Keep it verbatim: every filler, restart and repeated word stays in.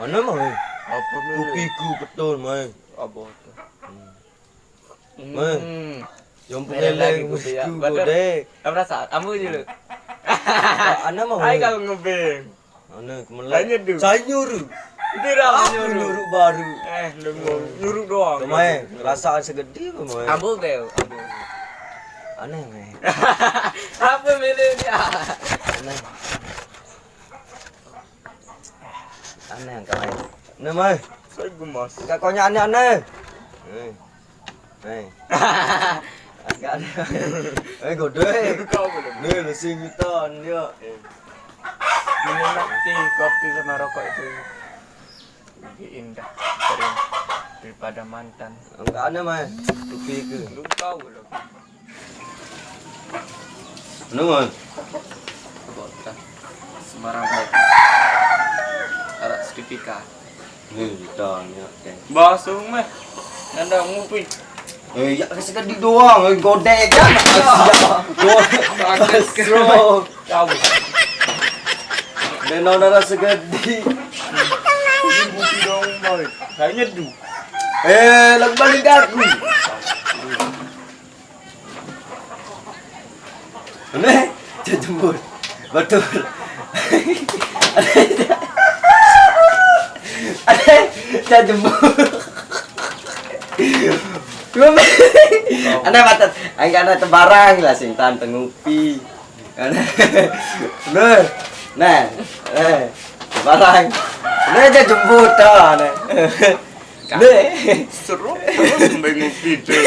Mana mah? Apa mele? Kupiku betul, mai. Apa tu? Mai. Hmm. Yang Beda lagi pengeleng kupi ya. kupiku Betul. Godek. Apa rasa? Ambu dulu. Ana mah. Ai kau ngebeng. Ana kemelek. Tanya dulu. Saya nyuruh. Dia dah Aku nyuruh. Nyuruh baru. Eh, lu mau nyuruh doang. Kemai, perasaan segede kemai. Ambu bel, ambu. Aneh, mai. Apa mele dia? Aneh. Aneh kemai. Aneh, mai. Saya gemas. Enggak, kau aneh-aneh. Eh. Eh. Enggak ada. Eh, godek. Kau belum. Ni lesi mitan dia. Menikmati kopi sama rokok itu lebih indah, kering daripada mantan. Enggak ada, mai. Kupiku. Lu tahu belum? Mana, mai? Kota Semarang baik. Arak sertifikat. Ni, ditanya, kan. Basung meh. Nanda ngupi. Eh, ya, kasih tadi doang, eh, godek kan. Godek. Bro. Tahu. Denau darah segede. Ngupi dong, boy. Saya nyeduh. Eh, lagu balik aku. Aneh, jajembur. Betul. Aneh, jajembur. Aneh, batas. Enggak ada tebarang lah, sing tante ngupi. Aneh. Nah, nah, eh, tebarang. Aneh, jajembur dah, aneh. Aneh. Seru terus sampai ngupi deh.